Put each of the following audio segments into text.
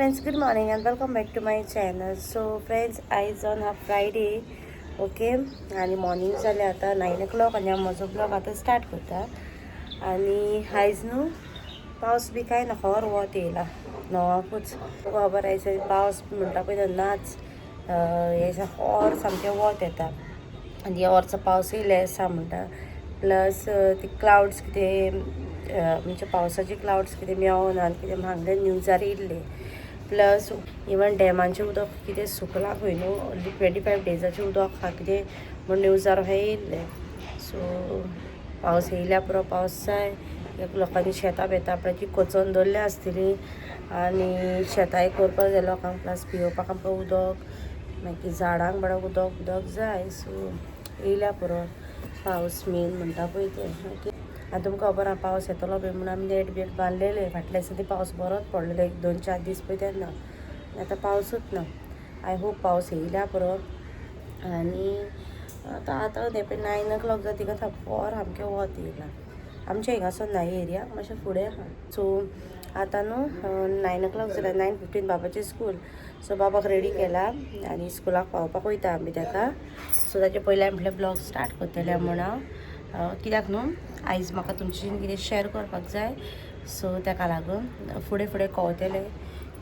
Friends, good morning and welcome back to my channel. So friends, आयज on हा Friday, okay. आनी morning जालें आतां 9 o'clock आनी हांव म्हजो ब्लॉग आतां स्टार्ट करता. आनी आयज न्हू पावस बी कांय ना, खर वत येयला 9 कूच. खबर आयज पावस म्हणटा पळय तेन्नाच हे खर सामकें वत येता आनी ह्या वर्सा पावसूय लेस आसा म्हणटा. प्लस ती क्लावड्स कितें म्हणजे पावसाचे क्लावड्स कितें मेळना आनी कितें हांगले न्यूजार येयल्ले. प्लस इवन डॅमांचें उदक कितें सुकलां खंय न्हू, 25 डेजाचें उदक आहा कितें म्हूण न्यूजार अशें येयल्लें. सो पावस येयल्या पुरो, पावस जाय. लोकांनी शेतां बेतां आपणाची कोचोवन दवरल्या आसतलीं आनी शेतांय करपाक जाय लोकांक, प्लस पियोवपाक आमकां उदक, मागीर झाडांक बरें उदक उदक जाय. सो येयल्या पुरो पावस मेन म्हणटा पळय तें, ओके. आतां तुमकां खबर आहा पावस येतलो पळय म्हणून आमी नेट बीट बांदलेले. फाटल्या दिसा पावस बरोच पडलेलो, 1-2-4 दीस पळय तेन्ना. आतां पावसूच ना. I hope पावस येयल्या पुरो. आनी आतां आतां हें पळय 9 o'clock जाता, थिंगा पोर सामकें वत येयलां. आमच्या हिंगासर ना, एरिया मातशें फुडें आहा. सो आतां न्हू 9 o'clock जाल्यार 9:15 बाबाचें स्कूल. सो बाबाक रेडी केला आनी स्कुलाक पावपाक वयता आमी ताका. सो ताचे पयलीं हांवें म्हटलें ब्लॉग स्टार्ट करतलें म्हूण हांव, कित्याक न्हू आयज म्हाका तुमचे कितें शेअर करपाक जाय. सो ताका लागून फुडें फुडें कळतलें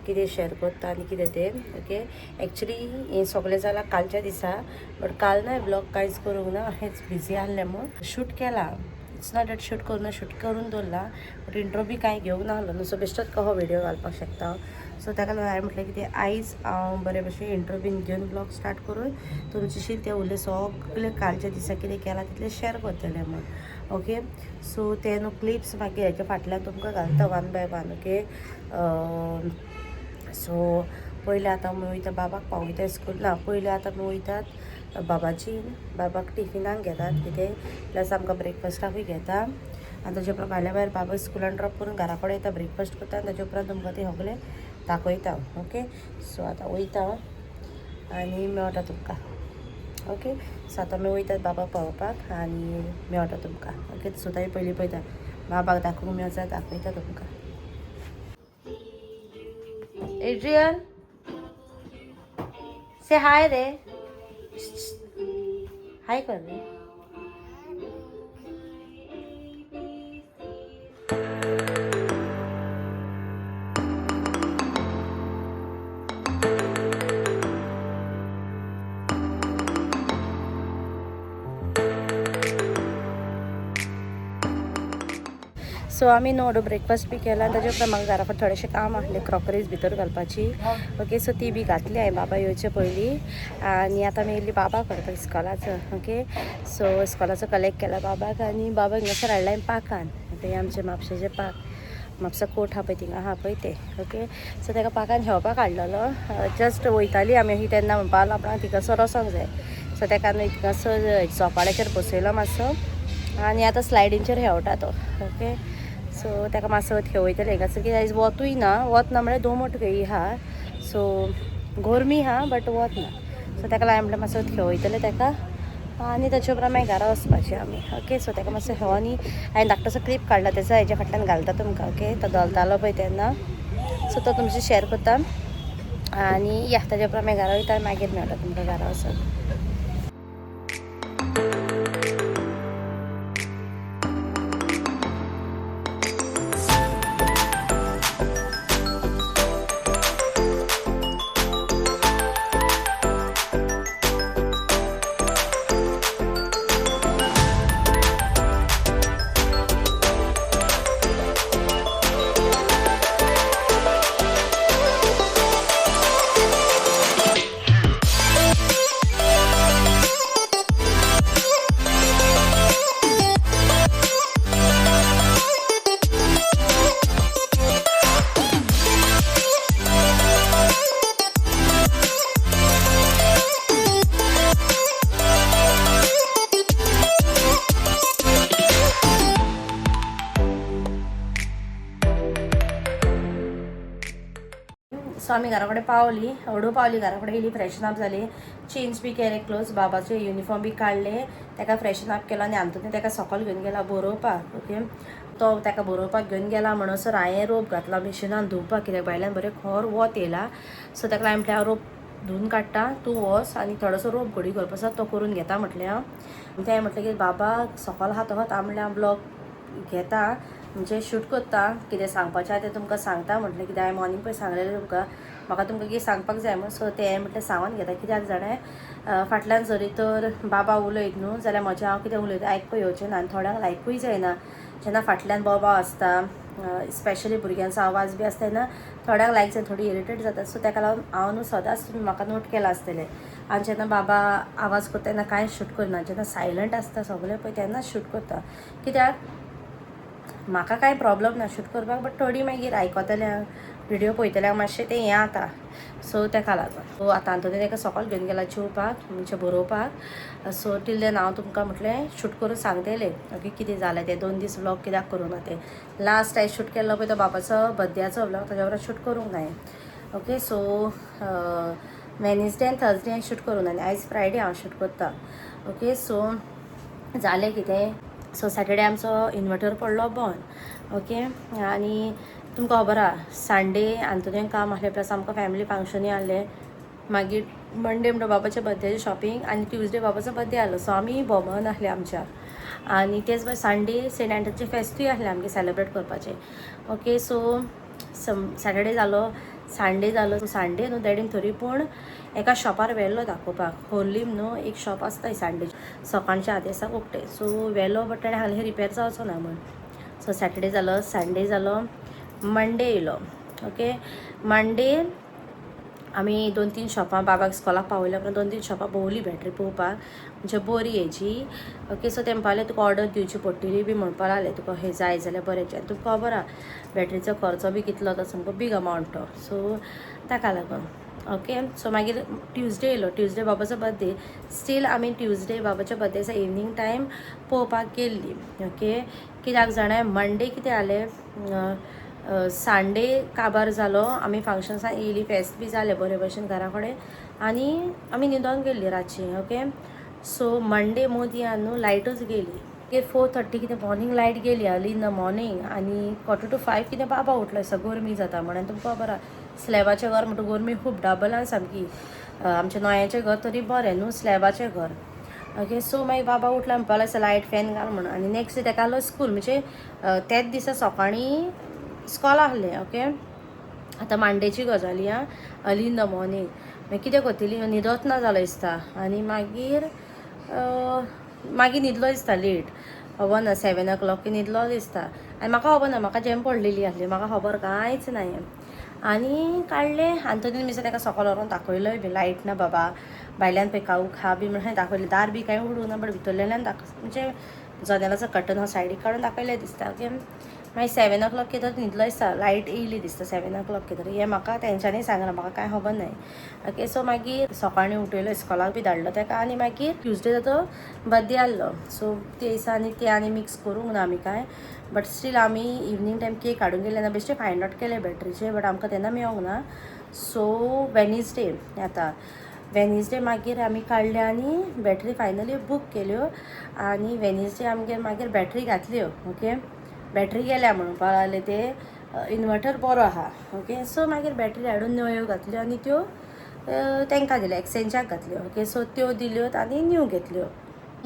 कितें शेअर करता आनी कितें तें, ओके. एक्चुली हें सगळें जालां कालच्या दिसा, बट काल ना ब्लॉग कांयच करूंक ना, अशेंच बिजी आहलें म्हूण. शूट केला, it's not that shoot करूं ना, शूट करून दवरला, बट इंट्रो बी कांय घेवंक नासलो न्हू. सो बेश्टोच कहो व्हिडियो घालपाक शकता हांव. सो ताका लागून हांवें म्हटलें की तें आयज हांव बरे भशेन इंट्रो बीन घेवन ब्लॉग स्टार्ट करून तुमच्याशी तें उरलें सगळें कालच्या दिसा कितें केलां तितलें शेअर करतलें म्हूण, ओके. सो ते न्हू क्लिप्स मागीर हेच्या फाटल्यान तुमकां घालता 1 by 1, okay. So पयलीं आतां आमी वयता बाबाक पावयता स्कूल ना, पयलीं आतां आमी वयतात बाबाची, बाबाक टिफिनाक घेतात कितें, प्लस आमकां ब्रेकफास्टाकूय घेता. आनी ताच्या उपरांत भायल्या भायर बाबा स्कुलान ड्रॉप करून घरा कडेन येता, ब्रेकफास्ट करता आनी ताच्या उपरांत तुमकां तें सगळें दाखयता, ओके. सो आतां वयता आनी मेळटा तुमकां, ओके. सो आतां आमी वयतात बाबाक पावोवपाक आनी मेळटा तुमकां, ओके. सो तांणी पयलीं पळयता बाबाक दाखोवंक मेळचा, दाखयता तुमकां. एड्रियन से हाय रे, हाय कर रे. सो आमी न्हू ब्रेकफास्ट बी केला आनी ताच्या उपरांत म्हाका घरा कडेन थोडेशें काम आहलें, क्रॉकरीज भितर घालपाची, ओके. सो ती बी घातली हांवें बाबा येवचे पयलीं. आनी आतां आमी येयल्ली बाबा करपाक इस्कॉलाचो, ओके. सो इस्कॉलाचो कलेक्ट केला बाबाक आनी बाबाक हिंगासर हाडला हांवें पाकान. तें आमचें म्हापशेचें पाक, म्हापसा कोट आहा पळय थिंगा आहा पळय तें, ओके. सो ताका पाकान खेळपाक हाडलेलो. जस्ट वयताली आमी अशी तेन्ना म्हणपाक लागलो आपणाक थिंगासर वचोंक जाय. सो ताका न्हू थिंगासर झोपाळ्याचेर बसयलो मातसो आनी आतां स्लायडींचेर खेळटा तो, ओके. सो ताका मातसो खेळयतलें हिंगासर, कित्याक आयज वतूय ना, वत ना म्हळ्यार दोमट खंय आहा, सो गोरमी आहा बट वत ना. सो ताका लागून म्हटलें मातसो खेळयतलें ताका आनी ताचे उपरांत मागीर घरा वचपाचें आमी, ओके. सो ताका मातसो खेळोन आनी हांवें धाकटोसो क्लिप काडला तेजो, हेज्या फाटल्यान घालता तुमकां, ओके. तो धोलतालो पळय तेन्ना, सो तो तुमचे शेअर करता आनी या ताच्या उपरांत मागीर घरा वयता आनी मागीर मेळटा तुमकां घरा वचून. सो आमी घरा कडेन पावली, हडू पावली घरा कडेन येयली, फ्रेशन अप जाली, चेंज बी केले क्लोथ्स, बाबाचे युनिफॉर्म बी काडले, ताका फ्रेशन अप केलो आनी आंतोनी ताका सकयल घेवन गेला बरोवपाक, ओके. तो ताका बरोवपाक घेवन गेला म्हणसर हांवें रोप घातला मिशिनान धुवपाक, कित्याक भायल्यान बरें खर वत येयला. सो ताका हांवें म्हटलें हांव रोप धुवन काडटा, तूं वच आनी थोडोसो रोप घडी करपा आसा तो करून घेता म्हटलें हांव. तें म्हटलें की बाबा सकाळ आहा तसोच हांव म्हणलें हांव ब्लॉग घेता, म्हणजे शूट करता, कितें सांगपाचें आहा तें तुमकां सांगता म्हटलें, कित्याक हांवें मॉर्निंग पळय सांगलेलें तुमकां म्हाका तुमकां कितें सांगपाक जाय म्हूण. सो तें म्हटलें सांगून घेता, कित्याक जाणें फाटल्यान जरी तर बाबा उलयत न्हू जाल्यार म्हजें हांव कितें उलयता आयकूंक येवचें ना आनी थोड्यांक लायकूय जायना जेन्ना फाटल्यान बोबाव आसता, स्पेशली भुरग्यांचो आवाज बी आसता तेन्ना थोड्यांक लायक जायना, थोडी इरिटेट जाता. सो ताका लागून हांव न्हू सदांच तुमी म्हाका नोट केलां आसतलें, आनी जेन्ना बाबा आवाज करता तेन्ना कांय शूट करना, जेन्ना सायलंट आसता सगळें पळय तेन्नाच शूट करता, कित्याक म्हाका कांय प्रॉब्लम ना शूट करपाक, बट थोडी मागीर आयकतल्यांक व्हिडियो पळयतल्यांक मातशें तें हें जाता, सो ताका लागून. सो आतां आंतोनी ताका सकाळ घेवन गेला जेवपाक म्हणजे बरोवपाक. सो टील then हांव तुमकां म्हटलें शूट करून सांगतलें ओके कितें जालें तें, 2 दीस व्लॉग कित्याक करूं ना तें. लास्ट हांवें शूट केल्लो पळय तो बाबाचो बर्थडेचो व्लॉग, ताज्या बरोबर शूट करूंक ना. ओके सो वेनसडे आनी थर्सडे हांवें शूट करूंक ना आनी आयज फ्रायडे हांव शूट करता. ओके सो जालें कितें, सो सॅटर्डे आमचो इन्वर्टर पडलो बंद. ओके आनी तुमकां खबर आहा संडे आंतोनियाक काम आसलें, प्लस आमकां फॅमिली फंक्शनूय आसलें. मागीर मंडे म्हणटा बाबाच्या बर्थडेचें शॉपिंग आनी ट्युजडे बाबाचो बर्थडे आसलो, सो आमी भोंवन आसले आमच्या. आनी तेच भायर संडे सेंट एंटनीचें फेस्तूय आसलें आमगेर सेलेब्रेट करपाचें. ओके सो सॅटर्डे जालो, संडे जालो. सो संडे न्हू डॅडीन तरी पूण एका शॉपार व्हेलो दाखोवपाक, होर्लीम न्हू एक शॉप आसता संडे सकाळच्या आदेसाक उकतें. सो व्हेलो, बट ताणें सांगलें रिपेर जावचो ना म्हूण. सो सॅटर्डे जालो, संडे जालो, मंडे येयलो. ओके मंडे आमी 2-3 शॉपां बाबाक स्कॉलाक पावयल्या उपरांत 2-3 शॉपां भोंवली बॅटरी पळोवपाक, म्हणजे बरी हेजी. ओके सो ते म्हणपाक लागले तुका ऑर्डर दिवची पडटली बी म्हणपाक लागले, तुका हें जाय जाल्यार बरें. आनी तुमकां खबर आहा बॅटरीचो खर्चो बी कितलो तो सामको बीग अमावंट तो, सो ताका लागून. ओके सो मागीर ट्युजडे येयलो, ट्युजडे बाबाचो बर्थडे. स्टील आमी ट्युजडे बाबाच्या बर्थडेचा इवनींग टायम पळोवपाक गेल्ली. ओके कित्याक जाणा मंडे कितें जालें, संडे काबार जालो, आमी फंक्शन्सान येयली, फेस्त बी जालें बरे भशेन घरा कडेन आनी आमी न्हिदोन गेल्ली रातची. ओके सो मंडे मदीं न्हू लायटूच गेली. मागीर 4:30 कितें मॉर्निंग लायट गेली, अर्ली इन the morning, आनी 4:45 कितें बाबा उठलो असो गरमी जाता म्हणून. तुमकां खबर आहा स्लॅबाचें घर म्हणटा गरमी खूब डबलान सामकी, आमचें नोयाचें घर तरी बरें न्हू स्लॅबाचें घर. ओके सो मागीर बाबा उठला म्हणपाक लागलो लायट फॅन घाल म्हणून. आनी नेक्स्ट डे ताका आसलो स्कूल, म्हणजे त्याच दिसा सकाळीं स्कॉल आसलें. ओके आतां मांडेची गजाली आं, अर्ली इन the morning. मागीर कितें करतली, न्हिदोच ना जालो दिसता आनी मागीर मागीर न्हिदलो दिसता लेट, खबर ना 7 o'clock न्हिदलो दिसता. आनी म्हाका खबर ना, म्हाका जेम पडलेली आसली, म्हाका खबर कांयच ना. आनी काडलें आंतोनीन मिसा ताका सकाळ व्हरोन दाखयलोय बी लायट ना बाबा भायल्यान पळय काऊ खा बी म्हणून दाखयलें, दार बी कांय उडूंक ना बट भितरल्यान दाख म्हणजे जनेलाचो कर्टन हो सायडीक काडून दाखयलें दिसता. ओके मागीर 7 o'clock कितें तरी न्हिदलो दिसता, लायट येयली दिसता 7 o'clock कितें तरी, हें म्हाका तेंच्यांनी सांगलां, म्हाका कांय खबर नाय. ओके सो मागीर सकाळीं उठयलो, इस्कॉलाक बी धाडलो ताका आनी मागीर ट्युजडे तो बर्थडे आसलो. सो ते दिसा आनी ते आनी मिक्स करूंक ना आमी कांय, बट स्टील आमी इवनींग टायम केक हाडूंक गेले ना, बेश्टे फायंड आवट केले बॅटरीचे, बट आमकां तेन्ना मेळोंक ना. सो वेनसडे आतां वेनसडे मागीर आमी काडले आनी बॅटरी फायनली बूक केल्यो आनी वेनसडे आमगेर मागीर बॅटरी घातल्यो. ओके बॅटरी गेल्या म्हणपाक लागले ते, इन्वर्टर बरो आहा. ओके सो मागीर बॅटरी हाडून नव्यो घातल्यो आनी त्यो तांकां दिल्यो, एक्सचेंजाक घातल्यो. ओके सो त्यो दिल्यो आनी न्यू घेतल्यो,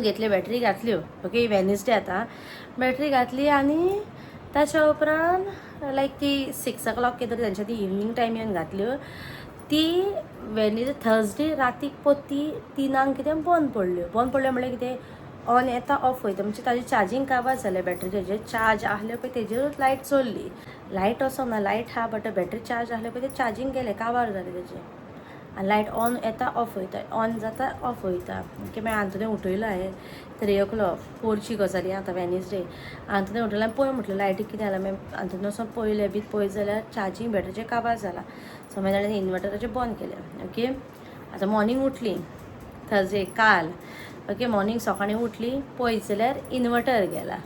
घेतल्यो बॅटरी घातल्यो. ओके वेनसडे आतां बॅटरी घातली आनी ताच्या उपरांत लायक ती 6 o'clock कितें तरी तेंच्या ती इवनींग टायम येवन घातल्यो. ती वेनसडे थर्सडे रातीक पोती 3 कितें बंद पडल्यो. बंद पडल्यो म्हणल्यार कितें ऑन येता ऑफ वयता, म्हणजे ताजें चार्जींग काबार जालें बॅटरीचें, चार्ज आसलें पळय तेजेरूच लायट चल्ली, लायट असो ना लायट आहा बट बॅटरी चार्ज आसलें पळय तें चार्जींग गेलें, काबार जालें तेजें. आनी लायट ऑन येता ऑफ वयता, ऑन जाता ऑफ वयता. ओके मागीर आंतोनी उठयलो हांवें 3 o'clock पोरची गजाली आतां वेनसडे. आंतोनी उठयलो आनी पळय म्हटलें लायटीक कितें जालां. मागीर आंतोनी वचोन पळयलें बी, पळयत जाल्यार चार्जींग बॅटरीचें काबार जालां. सो मागीर ताणें इन्वर्टराचें बंद केलें. ओके आतां मॉर्निंग उठली थर्सडे काल. ओके मॉर्निंग सकाळीं उठली पळयत जाल्यार इन्वर्टर गेला,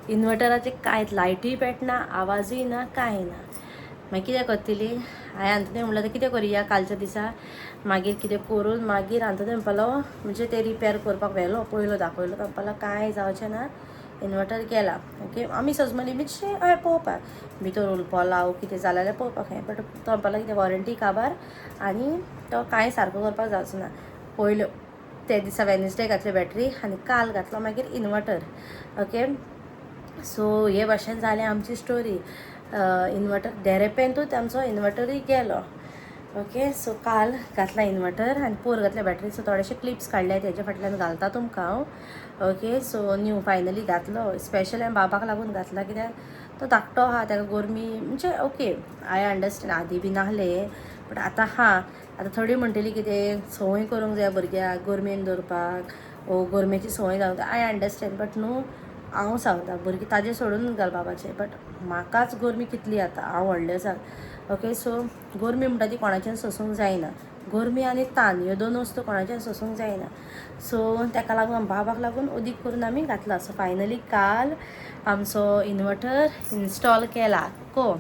इन्वर्टराचें कांय लायटूय पेटना, आवाजूय ना, कांय ना. मागीर कितें करतली हांवें आंतोनी म्हणलें आतां कितें करुया कालच्या दिसा, मागीर कितें करून मागीर आंतोनी म्हणपाक लागलो म्हणजे ते रिपेर करपाक व्हेलो, पयलो दाखयलो, तो म्हणपाक लागलो कांय जावचें ना, इन्वर्टर गेला. ओके आमी सजमली मितशें हय पळोवपाक भितर उलपोला वो कितें जालें जाल्यार पळोवपाक हें, बट तो म्हणपाक लागलो कितें वॉरंटी काबार आनी तो कांय सारको करपाक जावचो ना. पयलो ते दिसा वेनसडे घातले बॅटरी आनी काल घातलो मागीर इन्वर्टर. ओके सो हे भाशेन जालें आमची स्टोरी. इन्वर्टर देरेपेंतूच आमचो इन्वर्टरूय गेलो. ओके सो काल घातला इन्वर्टर आनी पोर घातल्या बॅटरी. सो थोडेशे क्लिप्स काडले तेजे फाटल्यान घालता तुमकां हांव. ओके सो न्यू फायनली घातलो, स्पेशल हांवें बाबाक लागून घातला कित्याक तो धाकटो आहा, ताका गरमी म्हणजे ओके I understand आदी बी नासले बट आतां आहा. आतां थोडी म्हणटली कितें संवय करूंक जाय भुरग्याक गरमेन दवरपाक वो गरमेची संवय जावंक जाय. I understand but न्हू हांव सांगता भुरगीं ताजें सोडून घाल बाबाचें, बट म्हाकाच गरमी कितली आतां हांव व्हडलें आसा. ओके सो गरमी म्हणटा ती कोणाच्यान सोंसूंक जायना, गरमी आनी तान ह्यो दोन वस्तू कोणाच्यान सोंसूंक जायना. सो ताका लागून बाबाक लागून अदीक करून आमी घातला. सो फायनली काल आमचो इन्वर्टर इन्स्टॉल केला को.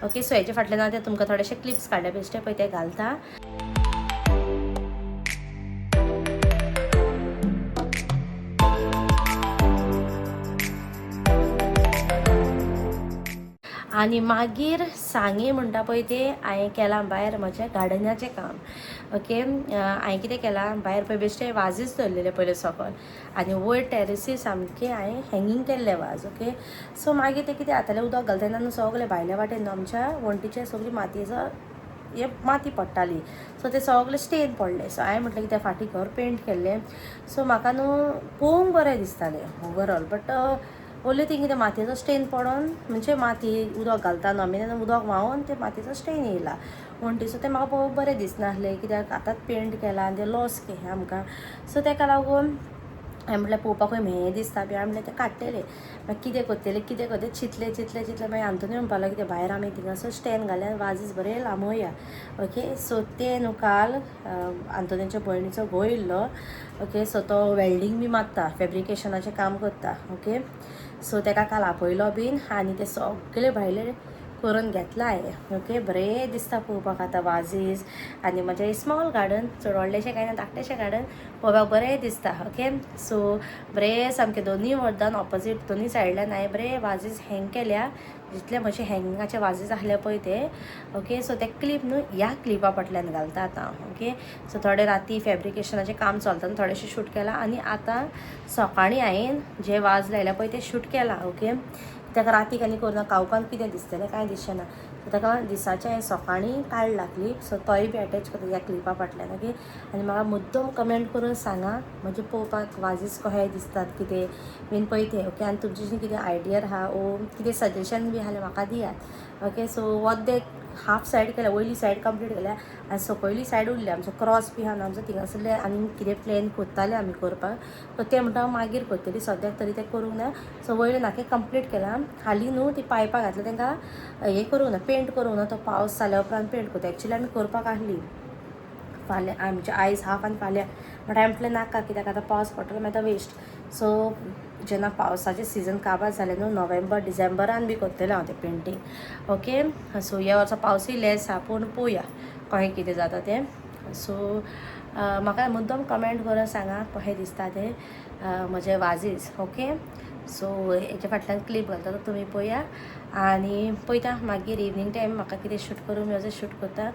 ओके सो हेच्या फाटल्यान हांव ते तुमकां थोडेशे क्लिप्स काडले बेश्टे पळय ते घालता. आनी मागीर सांगे म्हणटा पळय ते हांवें केलां भायर म्हजें गार्डनाचें काम. ओके हांवें कितें केलां भायर पळय बेश्टे वाजीच दवरलेले पयले सकल आनी वयर टेरसीर सामकें हांवें हँगींग केल्ले वाज. ओके सो मागीर तें कितें जातालें उदक घालता तेन्ना न्हू सगळें भायल्या वाटेन न्हू आमच्या वण्टीचेर सगळी मातयेचो हे माती पडटाली. सो ते सगळे स्टेन पडले. सो हांवें म्हटलें की त्या फाटीं घर पेंट केल्लें सो म्हाका न्हू पळोवंक बरें दिसतालें ओवरऑल, बट ओन्ली थिंग कितें मातयेचो स्टेन पडोन म्हणजे माती उदक घालता न्हू आमी तेन्ना उदक व्हांवोन ते मातयेचो स्टेन येयला वण्टी. सो तें म्हाका पळोवंक बरें दिसनासलें कित्याक आतांच पेंट केला आनी तें लॉस केलें आमकां. सो तेका लागून हांवें म्हटलें पळोवपाकूय म्हेळें दिसता बी. हांवें म्हटलें तें काडटलें मागीर कितें करतलें कितें करतलें चिंतलें चिंतलें चिंतलें. मागीर आंतोनी म्हणपाक लागलो कितें भायर आमी थिंगासर स्टँड घालें आनी वाजीस बरें लांबोवया. ओके सो तें न्हू काल आंतोनीच्या भयणीचो घोव येयल्लो. ओके सो तो वेल्डींग बी मारता, फेब्रिकेशनाचें काम करता. ओके सो ताका काल आपयलो बीन आनी ते सगळे भायले करून घेतला हांवें. ओके बरें दिसता पळोवपाक आतां वाजीस आनी म्हजें स्मॉल गार्डन, चड व्हडलेंशें कांय ना, धाकटेशें गार्डन पळोवपाक बरें दिसता. ओके सो बरें सामकें दोनूय वरदान ऑपोजीट दोनूय सायडल्यान हांवें बरें वाजीस हँग केल्या, जितले म्हजे हँगिंगाचे वाजीस आसले पळय ते. ओके सो ते क्लिप न्हू ह्या क्लिपा फाटल्यान घालता आतां हांव. ओके सो थोडे राती फेब्रिकेशनाचें काम चलता थोडेशें शूट केलां आनी आतां सकाळीं हांवें जे वाज लायल्या पळय ते शूट केलां. ओके ताका रातीक आनी करुना कावकान कितें दिसतलें कांय दिसचें ना, सो ताका दिसाचें हांवें सकाळीं काडला क्लिप. सो तोय बी एटॅच करता ह्या क्लिपा फाटल्यान. ओके आनी म्हाका मुद्दम कमेंट करून सांगा म्हणजे पळोवपाक वाजीस कशे दिसतात कितें बीन पळय तें. ओके आनी तुमचे कितें आयडिया आहा ओ कितें सजेशन बी आहा म्हाका दियात. ओके सो वद्दे हाफ सायड केल्या, वयली सायड कंप्लीट केल्या आनी सकयली सायड उरल्या. आमचो क्रॉस बी आहा न्हू आमचो थिंगासरले आनी कितें प्लॅन करताले आमी करपाक, सो तें म्हणटा हांव मागीर करतली, सद्याक तरी तें करूंक ना. सो वयलें नाके कंप्लीट केलां, हालीं न्हू ती पायपां घातल्या तांकां हें करूंक ना, पेंट करूंक ना, तो पावस जाल्या उपरांत पेंट करता. एक्चुली आमी करपाक आहली फाल्यां, आमचे आयज हाफ आनी फाल्यां, बट हांवें म्हटलें नाका कित्याक आतां पावस पडटलो मागीर तो वेस्ट. सो जेन्ना पावसाचें सिजन काबार जालें न्हू नोव्हेंबर डिसेंबरान बी करतलें हांव तें पेंटींग. ओके सो ह्या वर्सा पावसूय लेस आहा पूण पळोवया कशें कितें जाता तें. सो म्हाका मुद्दम कमेंट करून सांगा कशें दिसता तें म्हजें वाजीस. ओके सो हेच्या फाटल्यान क्लिप घालता तो तुमी पळया आनी पळयता मागीर इवनींग टायम म्हाका कितें शूट करूंक मेळटा शूट करता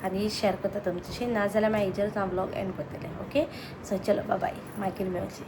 आनी शेअर करता तुमच्याशी, नाजाल्यार मागीर हेजेरच हांव ब्लॉग एंड करतलें. ओके सो चलो बाय, मागीर मेळची.